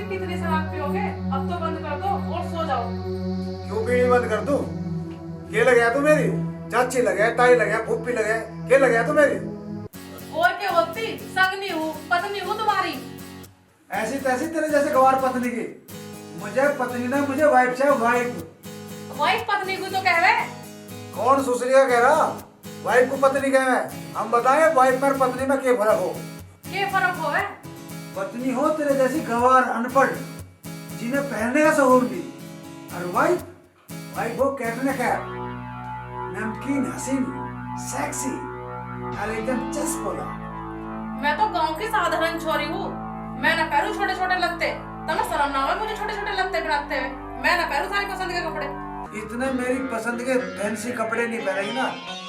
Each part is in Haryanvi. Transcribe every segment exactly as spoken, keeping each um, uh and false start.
कितनी शराब पियोगे? अब तो बंद कर दो और सो जाओ। क्यों बीड़ी बंद कर दूं? के लगे तू मेरी? चाची लगे, ताई लगे, फूफी लगे, के लगे तू मेरी? और के होती? संगनी हूँ, पत्नी हूँ तुम्हारी। ऐसी तैसी तेरे जैसे गवार पत्नी की। मुझे पत्नी ना, मुझे वाइफ चाहिए, वाइफ। वाइफ पत्नी को तो कहवे। कौन सुसरिया कह रहा? वाइफ को पत्नी कहवे। हम बताएं, वाइफ में और पत्नी में के फर्क हो? के फर्क होवे? पत्नी हो तेरे जैसी गवार, अनपढ़, जिन्हें पहनने का सहूर नहीं। और वाइफ, वाइफ वो कैटरीना कैफ, नमकीन, हसीन, सेक्सी, और एकदम चस पोला। मैं तो गांव की साधारण छोरी हूँ। मैं ना पहनू छोटे छोटे लत्ते। तमे शर्म ना आवे मुझे छोटे छोटे लत्ते पहनाते हुए? मैं ना पहनू थारी पसंद के कपड़े। इतने मेरी पसंद के फैंसी कपड़े नहीं पहनेगी ना,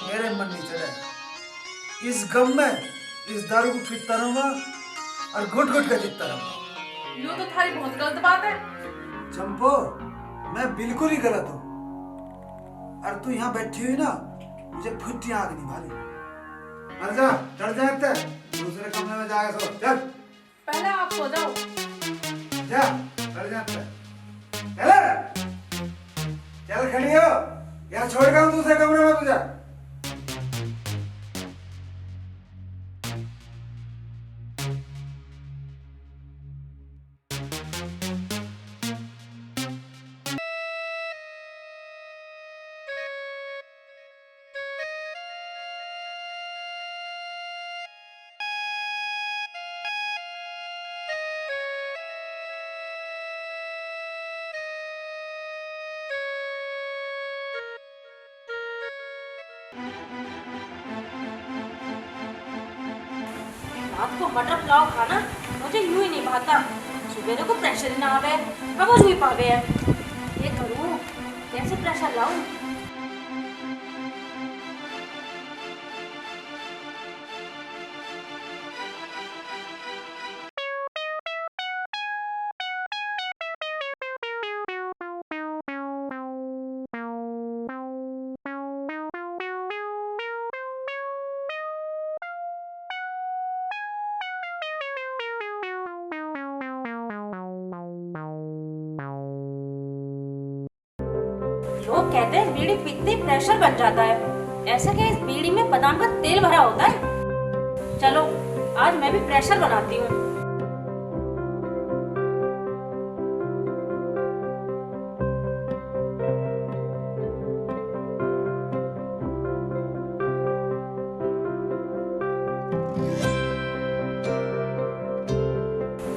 मेरे मन नहीं चढ़े। इस गम में इस दारू को पीता रहूंगा और घुट घुट के जीता रहूंगा। यो तो थारी बहुत गलत बात है। चंपो, मैं बिल्कुल ही गलत हूँ। और तू यहाँ बैठी हुई ना, मुझे फुट्टी आग नहीं भारी। मर जा, चढ़ जा इत्ते, दूसरे कमरे में जाके सो, चल। पहले आप सो जाओ। जा, चढ़ जा इत्ते। चल, चल खड़ी हो, यहाँ छोड़ के हम दूसरे कमरे में तुझे। रात को मटर पुलाव खाना मुझे यूं ही नहीं भाता। सुबेरे को प्रेशर ही ना आवे, कब हुई पावे है। ये करूं, कैसे प्रेशर लाऊं? लोग कहते हैं बीड़ी पीते ही प्रेशर बन जाता है। ऐसा क्या इस बीड़ी में बादाम का तेल भरा होता है? चलो, आज मैं भी प्रेशर बनाती हूँ।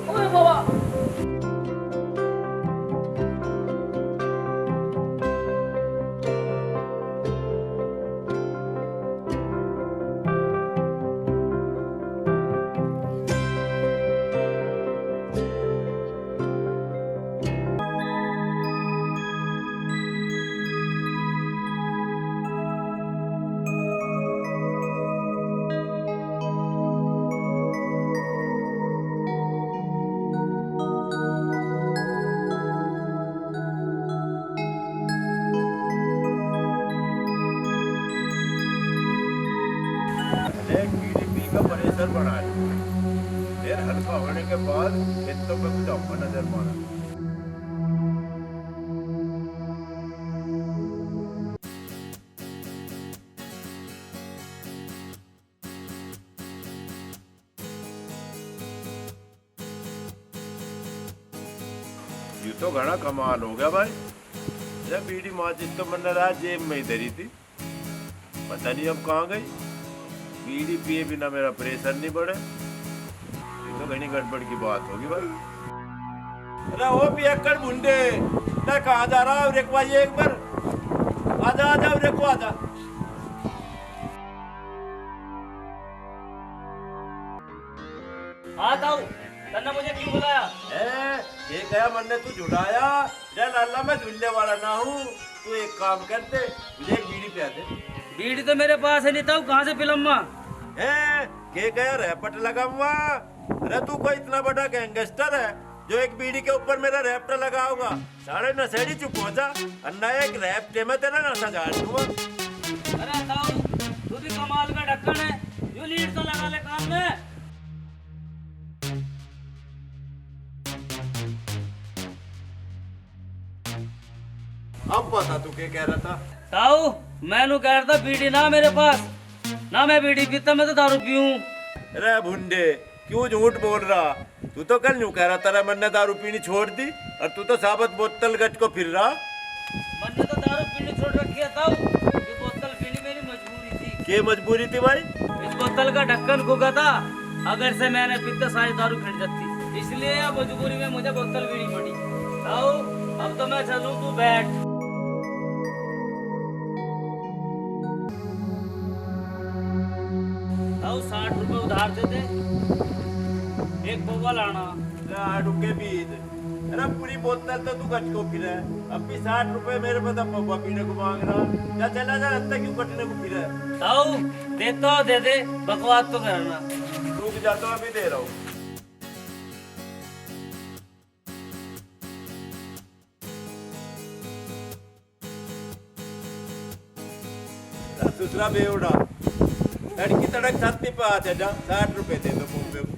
ओए बाबा। अरे, बीड़ी पी का प्रेशर बढ़ा लिया। फिर हल्का होने के बाद खेतों में भी जाऊंगा नजर मारने। यू तो घणा कमाल हो गया भाई। ये बीड़ी माचिस तो मैंने रात जेब में ही धरी थी, पता नहीं अब कहाँ गई। बीड़ी पिए बिना मेरा प्रेशर नहीं बढ़े। ये तो घणी गड़बड़ की बात होगी भाई। अरे ओ पियक्कड़ भुंडे, ना कहाँ जा रहा है? एक बार, ये एक बार आजा, आजा, और एक आजा। हाँ ताऊ, तन्ने मुझे क्यों बुलाया? ए, ये गया मन्ने तू झुलाया? जा लाला, मैं झुलने वाला ना हूँ। तू एक काम कर दे, मुझे एक बीड़ी पिया दे। बीड़ी तो मेरे पास है नहीं ताऊ, कहाँ से पिलम्मा? हैं, के गया रैपट लगाऊंगा? अरे तू कोई इतना बड़ा गैंगस्टर है जो एक बीड़ी के ऊपर मेरा रैपट लगाओगा? साले नशेड़ी चुप हो जा, अन्ना एक रैपटे में तेरा नशा झाड़ दूंगा। अरे ताऊ, तू भी कमाल का ढक्कन है, यूं लीड तो लगा ले काम में। पता तू क्या कह रहा था? ताऊ, मैं नू कह रहा था, बीड़ी ना मेरे पास, ना मैं बीड़ी पीता, मैं तो दारू पीऊं। अरे भुंडे, क्यों झूठ बोल रहा? तू तो कल न्यू कह रहा था, मन्ने दारू पीनी छोड़ दी, और तू तो साबत बोतल गट को फिर रहा। मन्ने तो दारू पीनी छोड़ रखी है ताऊ, ये बोतल पीनी मेरी मजबूरी थी। के मजबूरी थी भाई? इस बोतल का ढक्कन खुगा था, अगर से मैंने पीते सारी दारू खिंड जाती, इसलिए अब मजबूरी में मुझे बोतल पीनी पड़ी। ताऊ, अब तो मैं चलूं, तू बैठ। ताऊ, साठ रुपए उधार दे दे, एक पौवा लाना। साठ रुपए बीज। अरे, पूरी बोतल तो तू गट को फिरे, अब भी साठ रुपए मेरे पे तो पौवा पीने को मांग रहा। क्या चला जा, रास्ता क्यों कटने को फिरे? ताऊ, देता हो दे दे, बकवास तो करना। रुक जा, तो अभी दे रहा हूँ। दूसरा बेवड़ा, तड़की तड़क छाती पे आ जा, साठ रुपए दे दो मुंबे को।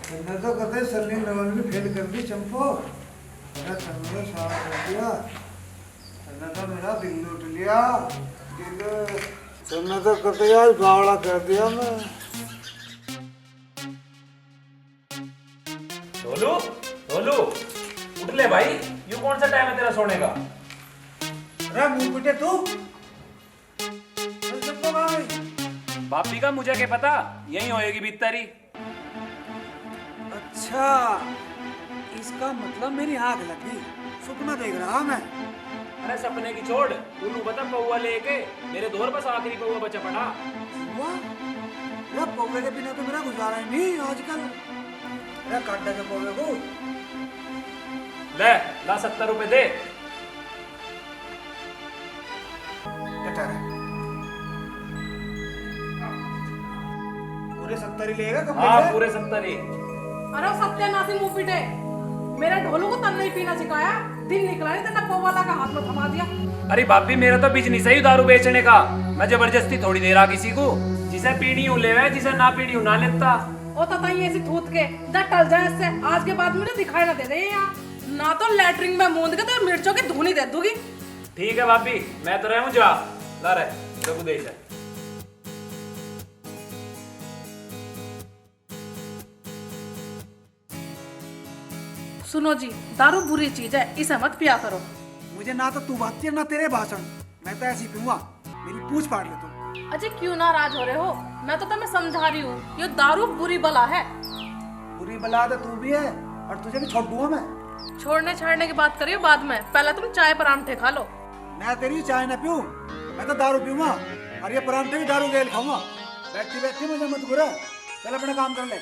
तन्ने तो कदे सन्नी लियोन भी फेल कर दी चंपो। अरे तन्ने तो साफ कर दिया, तन्ने तो मेरा दिल लूट लिया। दिल, तन्ने तो कदे यार बावला कर दिया मैं। ढोलू, ढोलू, उठ ले भाई, यू कौन सा टाइम है तेरा सोने का? अरे मुंह पिटे तू। अरे चुप तो भाई। भाभी का मुझे क्या पता, यहीं होएगी भीतर ही। अच्छा, इसका मतलब मेरी आंख लग गई, सुपना देख रहा मैं। अरे सपने की छोड़, तू नू बता पौवा लेके मेरे धोर बस आखिरी पौवा बचा पड़ा। पौवा? अरे पौवे के बिना तो मेरा गुजारा ही नहीं आजकल। अरे काटा के पौवे को। ले, ला सत्तर रुपए दे। अठारह। पूरे सत्तर ही लेगा कब हाँ, लेगा? पूरे सत्तर ही। अरे सत्यानाशी मुंह पीटे, मेरे ढोलू को तन्ने ही पीना सिखाया। दिन निकला नहीं, तन्ने पौवा लाके हाथ में थमा दिया। अरे भाभी, मेरा तो बिजनेस है ही दारू बेचने का, मैं जबरदस्ती थोड़ी दे रहा किसी को। जिसे पीनी हूँ लेवे, जिसे ना पीनी हूँ ना लेता। ओ तताई ऐसी थूत के, जा टल जा इससे, आज के बाद मुझे दिखाई ना दे दे यहाँ। ना तो लैटरिन में मूंद के तो मिर्चों की धुनी दे दूंगी। ठीक है भाभी, मैं तो रहूं जा। ला रे, जगू दे इसे। सुनो जी, दारू बुरी चीज है, इसे मत पिया करो। मुझे ना तो तू बात ना तेरे भाषण, मैं तो ऐसी पीऊंगा, मेरी पूछ फाड़ ले तू। अजय, क्यों नाराज हो रहे हो? मैं तो तुम्हें समझा रही हूँ, ये दारू बुरी बला है। बुरी बला तो तू भी है और तुझे भी छोड़ दूंगा मैं। छोड़ने छाड़ने की बात करियो बाद में, पहले तुम चाय परांठे खा लो। मैं तेरी चाय ना पीऊं, मैं तो दारू पीऊंगा और ये परांठे भी दारू गेल खाऊंगा। बैठी बैठी मुझे मत घुरा, चल अपना काम कर ले।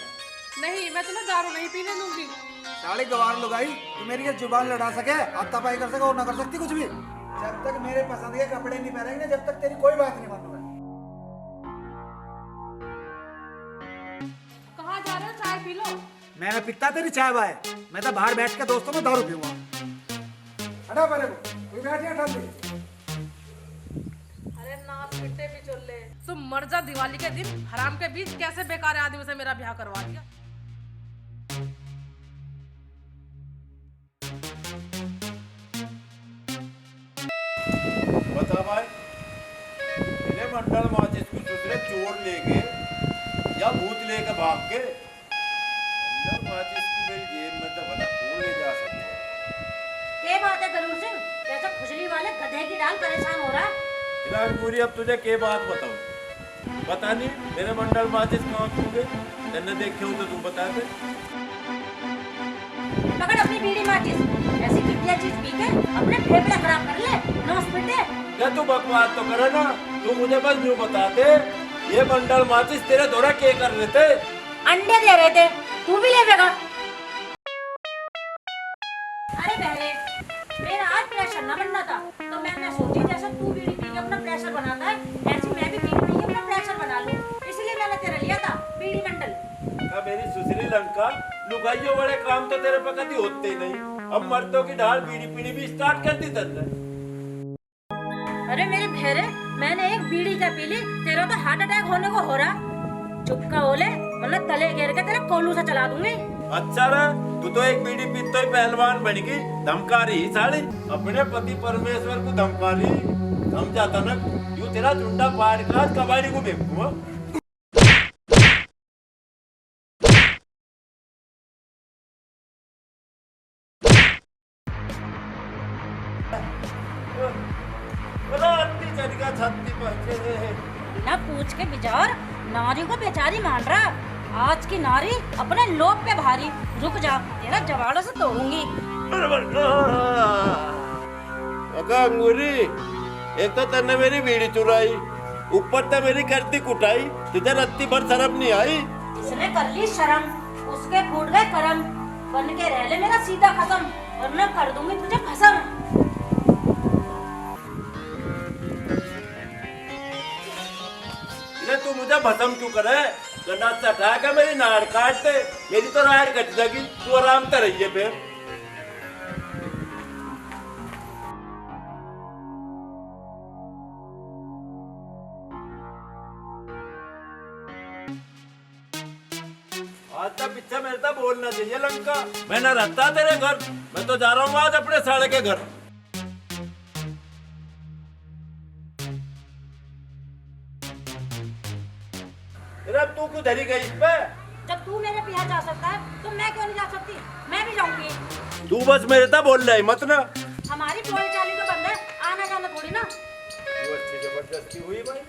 नहीं, मैं तुम्हें दारू नहीं पीने दूंगी। साली गवार लुगाई, तू मेरी ये जुबान लड़ा सके, हाथापाई कर सके और ना कर सकती कुछ भी। जब तक मेरे पसंद के कपड़े नहीं पहनेंगे ना, जब तक तेरी कोई बात नहीं मानूंगा। कहाँ जा रहे हो? चाय पी लो। मैं ना पीता तेरी चाय वाय, मैं तो बाहर बैठ के दोस्तों में दारू पीऊंगा। हटा परे को, कोई बैठ गया ठंडी। अरे नाक पिट्टे बिचोले, तू मर जा दिवाली के दिन। हराम के बीच, कैसे बेकार आदमी से मेरा ब्याह करवा दिया। बता भाई, मेरे मंडल माचिस को सुसरे चोर लेके या भूत लेके भाग के, मंडल माचिस को मेरी जेब में तो भला कौन ले जा सके? के बात है दलूर सिंह, कैसे खुजली वाले देखी डाल परेशान हो रहा। इलाज पूरी, अब तुझे के बात बताऊं? पता नहीं मेरे बंडल माचिस कहाँ खो गए। तन्ने देखे हो तो तू बता दे। पकड़ अपनी बीड़ी माचिस। ऐसी घटिया चीज पी के अपने फेफड़े खराब कर ले, नाश पिटे। क्या तू बकवास तो करे ना, तू मुझे बस यूं बता दे, ये बंडल माचिस तेरे धोरे के कर रहे थे? अंडे दे रहे थे, तू भी लेवेगा? अरे बहरे, मेरा आज प्रेशर ना बनना था, तो मैंने सोची जैसे तू बीड़ी पी के अपना प्रेशर बनाता है, ऐसे मैं भी बीड़ी पी के अपना प्रेशर बना लूं, इसलिए मैंने तेरा लिया था बीड़ी बंडल। का मेरी सुसरी लंका, लुगाइयों वाले काम तो तेरे पे कभी होते ही नहीं। अब मर्दों की ढाल बीड़ी पीनी भी स्टार्ट कर दी तन्ने। अरे मेरे भेरे, मैंने एक बीड़ी क्या पी ली, तेरा तो हार्ट अटैक होने को हो रहा। चुप का हो ले, वरना तले गिर के तेरे कोलू से चला दूंगी। अच्छा रे, तू तो एक बीड़ी पीते ही पहलवान बन गई, धमका रही साली। अपने पति परमेश्वर को धमका रही, समझा तनक, यूं तेरा चुंडा पाड़ के आज कबाड़ी को फेंकूंगा। बोला, अत्ती चढ़ गया छाती पर। ना पूछ के बिजार, नारी को बेचारी मान रहा। आज की नारी अपने लोभ पे भारी। रुक जा, तेरा जवाड़ा से तोड़ूंगी। अगा अंगूरी, एक तो तन्ने मेरी बीड़ी चुराई, ऊपर ते मेरी करती कुटाई, तुझे रत्ती भर शर्म नहीं आई? इसने कर ली शर्म, उसके फूट गए करम। बन के रह ले मेरा सीधा खत्म, वरना कर दूंगी तुझे भस्म। ले, तू मुझे भस्म क्यों करे? गंडासा उठा के मेरी नाड़ काट दे, मेरी तो राड़ कट जाएगी, तू आराम से रहिए फिर। आज का पीछे मेरे तो बोलना चाहिए लंका, मैं ना रहता तेरे घर, मैं तो जा रहा हूँ आज अपने साले के घर। अरे, अब तू क्यों धरी गई इस पे? जब तू मेरे पीछे जा सकता है, तो मैं क्यों नहीं जा सकती? मैं भी जाऊंगी। तू बस मेरे ता बोल रही मत ना। हमारी बोलचाल ही तो बंद है, आना जाना थोड़ी ना। वो अच्छी जबरदस्ती हुई भाई।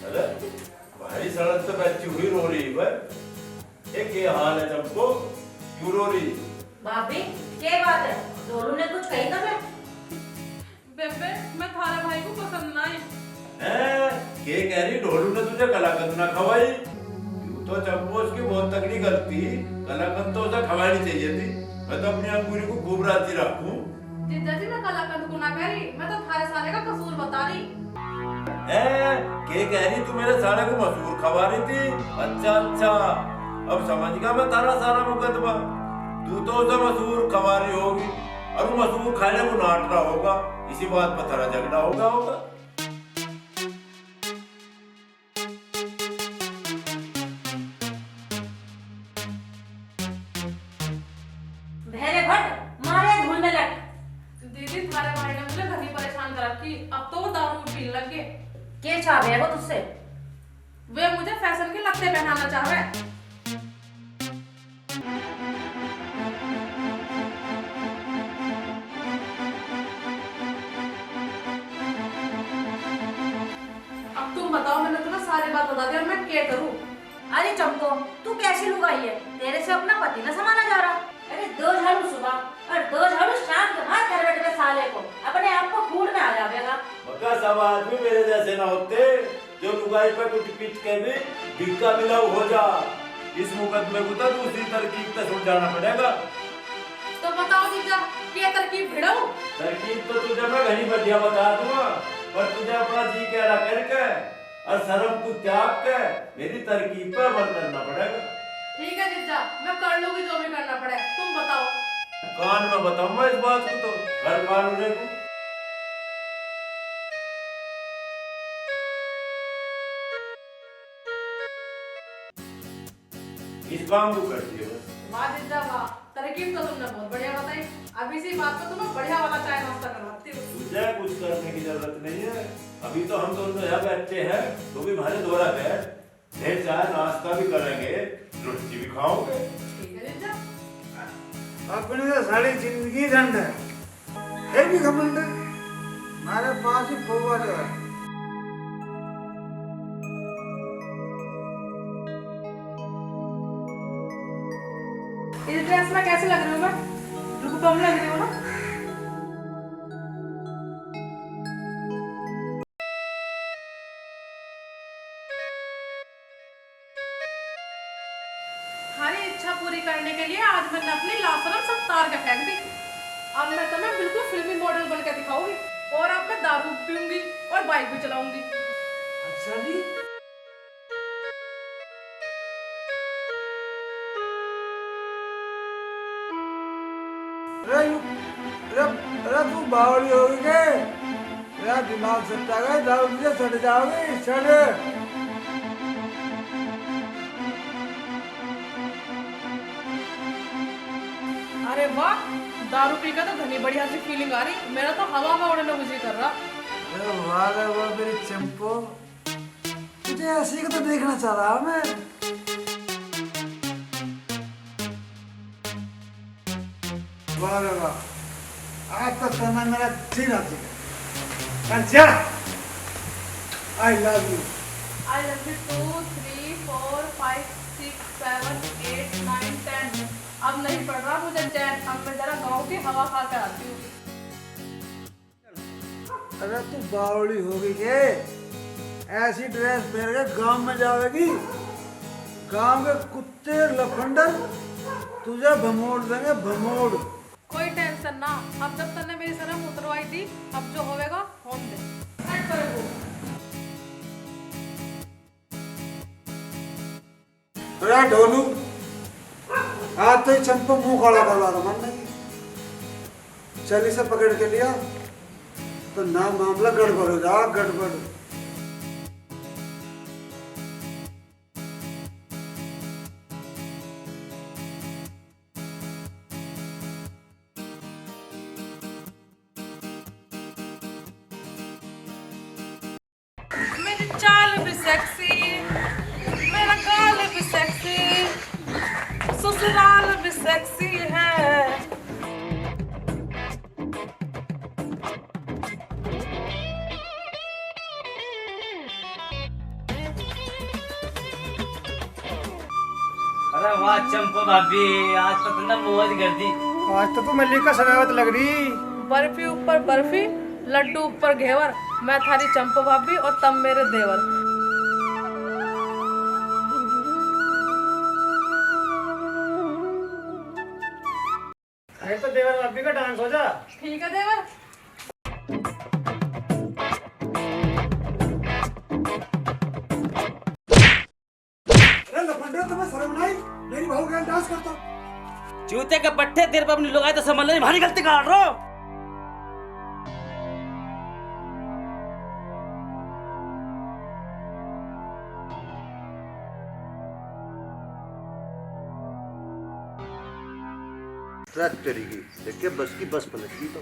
अरे, भारी सड़क तो बैठी हुई रो रही है। ये के हाल है चंपो? क्यों रो रही? भाभी, के बात है? ढोलू ने कुछ कही तमे? बेबे, मैं थारे भाई को पसंद ना आई। हैं? के कह रही, ढोलू ने तुझे कलाकंद ना खवाई? यूं तो चंपो, उसकी बहुत तगड़ी गलती, कलाकंद तो उसे खवानी चाहिए थी। मैं तो अपनी अंगूरी को खूब राजी रखूं। जीजा जी, मैं कलाकंद को ना कह रही, मैं तो थारे साले का कसूर बता रही। ए, के कह रही तू मेरे साले को मसूर खवा रही थी? अच्छा, अच्छा, अब समझ गया मैं थारा सारा मुकदमा। तू तो उसे मसूर खवा रही होगी और वो मसूर खाने को नाट रहा होगा, इसी बात पर थारा झगड़ा होगा होगा। भैरे भट, मारे धुन में लट। दीदी, थारे भाई ने मुझे घणी परेशान कर रखी, अब तो वो दारू पीने लग गए। के चाह रहे वो तुझसे? वे मुझे फैशन के लत्ते पहनाना चाह रहे। अब तुम बताओ, मैंने तुम्हें सारी बात बता दी, अब मैं क्या करूं? अरे चंपो, तू कैसी लुगाई है, तेरे से अपना पति ना संभाला जा रहा। अरे दो झाड़ू सुबह और दो झाड़ू शाम के, वहां घर बैठ के साले को, अपने आप को खून में आ जावेगा। मका सब आदमी मेरे जैसे ना होते, जो लुगाई पे कुछ पीट के भी भिक्का मिलाऊ हो जा। इस मुकदमे को तो दूसरी तरकीब से सुलझाना पड़ेगा। तो बताओ जीजा, क्या तरकीब भिड़ाऊं? तरकीब तो तुझे मैं घणी बढ़िया बता दूंगा, पर तुझे अपना जी कह रहा करके और शर्म को त्याग के मेरी तरकीब पे अमल करना पड़ेगा। ठीक है जीजा, मैं कर लूंगी जो भी करना पड़े, तुम बताओ। कान में बताऊंगा इस बात को तो, कर कान में को। इस काम को कर दियो बस। वाह जीजा वाह, तरकीब तो तुमने बहुत बढ़िया बताई। अब इसी बात पे तुम्हें बढ़िया वाला चाय नाश्ता करवाती हूँ। तुझे कुछ करने की जरूरत नहीं है, अभी तो हम दोनों यहाँ बैठे हैं, तू भी हमारे धोरा बैठ, ढेर चाय नाश्ता भी करेंगे, रोटी भी खाओगे। ठीक है जीजा। अपनी तो सारी जिंदगी झंड है, फिर भी घमंड है। हमारे पास ही फुआ जो है। इस ड्रेस में कैसे लग रही हूँ मैं? रुक, कम लग रही हूँ ना? थारी इच्छा पूरी करने के लिए आज मैंने अपनी लाशरम सब तार के फेंक दी। अब मैं तुम्हें बिल्कुल फिल्मी मॉडल बन के दिखाऊंगी, और अब मैं दारू भी पीऊंगी और बाइक भी चलाऊंगी। अच्छा जी। अरे, अरे, अरे, तू बावली होगी के? तेरा दिमाग सट्टा गया, दारू पी के सड़ जाओगी, सड़। अरे वाह, दारू पी के तो घनी बढ़िया सी फीलिंग आ रही, मेरा तो हवा में उड़ने को जी कर रहा। अरे वाह रे वाह मेरी चंपो, तुझे ऐसी को तो देखना चाह रहा मैं। वाह रे वाह, आज तो तन्ने मेरा जी राजी कर दिया। I love you। I love you two, three, four, five, six, seven, eight, nine, ten। अब नहीं पड़ रहा मुझे चैन, अब मैं जरा गाँव की हवा खा के आती हूँ। अरे तू बावली होगी के? ऐसी ड्रेस पहन के गांव में जावेगी? गांव के कुत्ते लफंडर तुझे भमोड़ देंगे, भमोड़। कोई टेंशन ना, अब जब तन्ने मेरी शर्म उतरवाई दी, अब जो होवेगा होन दे। हट परे वो। अरे ढोलू, आज तो ये चंपो मुंह काला करवा दो मन नहीं। चल इसे पकड़ के लिया तो ना मामला गड़बड़ हो जा, गड़बड़। मेरी चाल भी सेक्सी, मेरा गाल भी सेक्सी, ससुराल भी सेक्सी है। अरे वाह चंपो भाभी, आज तो तुमने मौज कर दी। आज तो तू मल्लिका शेरावत लग रही। बर्फी ऊपर बर्फी, लड्डू ऊपर घेवर, मैं थारी चंपो भाभी और तम मेरे देवर। फिर तो देवर भाभी का डांस हो जा। ठीक है देवर। अरे लफंडे, तुम्हें शर्म नहीं? मेरी बहू के डांस करता। जूते के पट्टे, तेरे पे अपनी लुगाई तो संभाल ले, भारी गलती कर रहा। ट्रक तेरी की, देख के बस की बस पलट गई तो।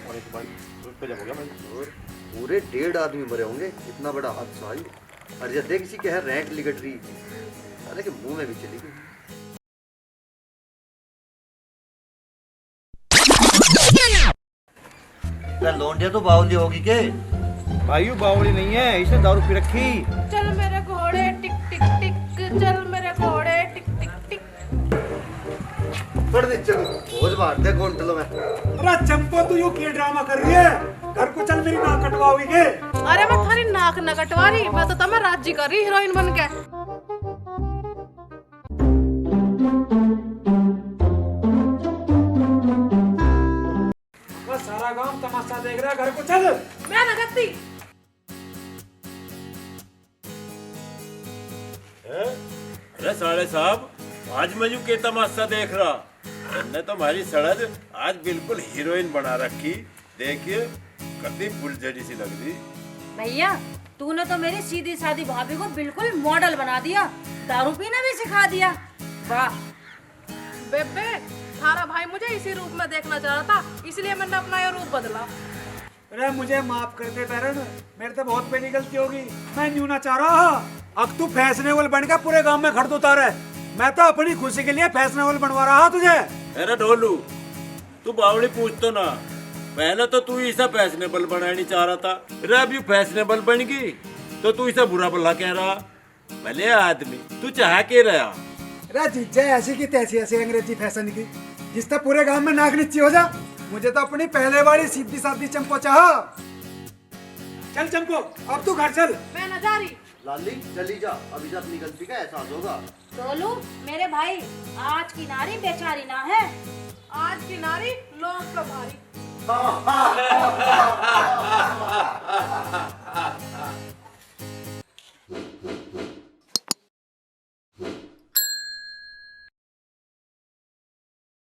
और एक बार रुक के जब हो गया भाई। और पूरे डेढ़ आदमी मरे होंगे, इतना बड़ा हादसा है। और ये देख इसी के है रैंट लिकट रही, साले के मुंह में भी चली गई। अरे लौंडिया तो बावली होगी के? भाई, वो बावली नहीं है, इसने दारू पी रखी। चल मेरे घोड़े टिक टिक टिक, चल मेरे घोड़े टिक टिक टिक। पड़ नीचे को, भोज मार दे गोंटल में। अरे चंपो, तू यू के ड्रामा कर रही है? घर को चल, मेरी नाक कटवाओगी के? अरे मैं थारी नाक न कटवा रही, मैं तो तुम्हें राजी कर रही हीरोइन बन के। बस सारा गांव तमाशा देख रहा है, घर को चल। मैं न गत्ती। हैं? अरे साले साहब, आज मैं यूं के तमाशा देख रहा। तन्ने तो हमारी सड़द आज बिल्कुल हीरोइन बना रखी। देखिए, कतनी फुलझड़ी सी लग रही। भैया, तूने तो मेरी सीधी सादी भाभी को बिल्कुल मॉडल बना दिया, दारू पीना भी सिखा दिया। वाह। बेबे, थारा भाई मुझे इसी रूप में देखना चाह रहा था, इसलिए मैंने अपना ये रूप बदला। अरे मुझे माफ कर दे बैरन, मेरे से बहुत बड़ी गलती होगी। मैं न्यू ना चाह रहा। अब तू फैशनेबल बन के पूरे गांव में खड़ दो तारे। मैं तो अपनी खुशी के लिए फैशनेबल बनवा रहा तुझे। अरे ढोलू, तू बावली पूछ तो ना। पहले तो तू इसे फैशनेबल बनानी चाह रहा था, अरे अब यू फैशनेबल बन गई तो तू इसे बुरा भला कह रहा। भले आदमी, तू चाह के रहा? अरे जीजा, ऐसी की तैसी, ऐसी अंग्रेजी फैशन की, जिससे पूरे गांव में नाक नीची हो जा। मुझे तो अपनी पहले वाली सीधी सादी चंपो चाह। चल चंपो, अब तू घर चल। मैं न जा रही। लाली, चली जा, अभी से अपनी गलती का एहसास होगा। ढोलू, मेरे भाई, आज की नारी बेचारी ना है। आज की नारी लोग तो भारी।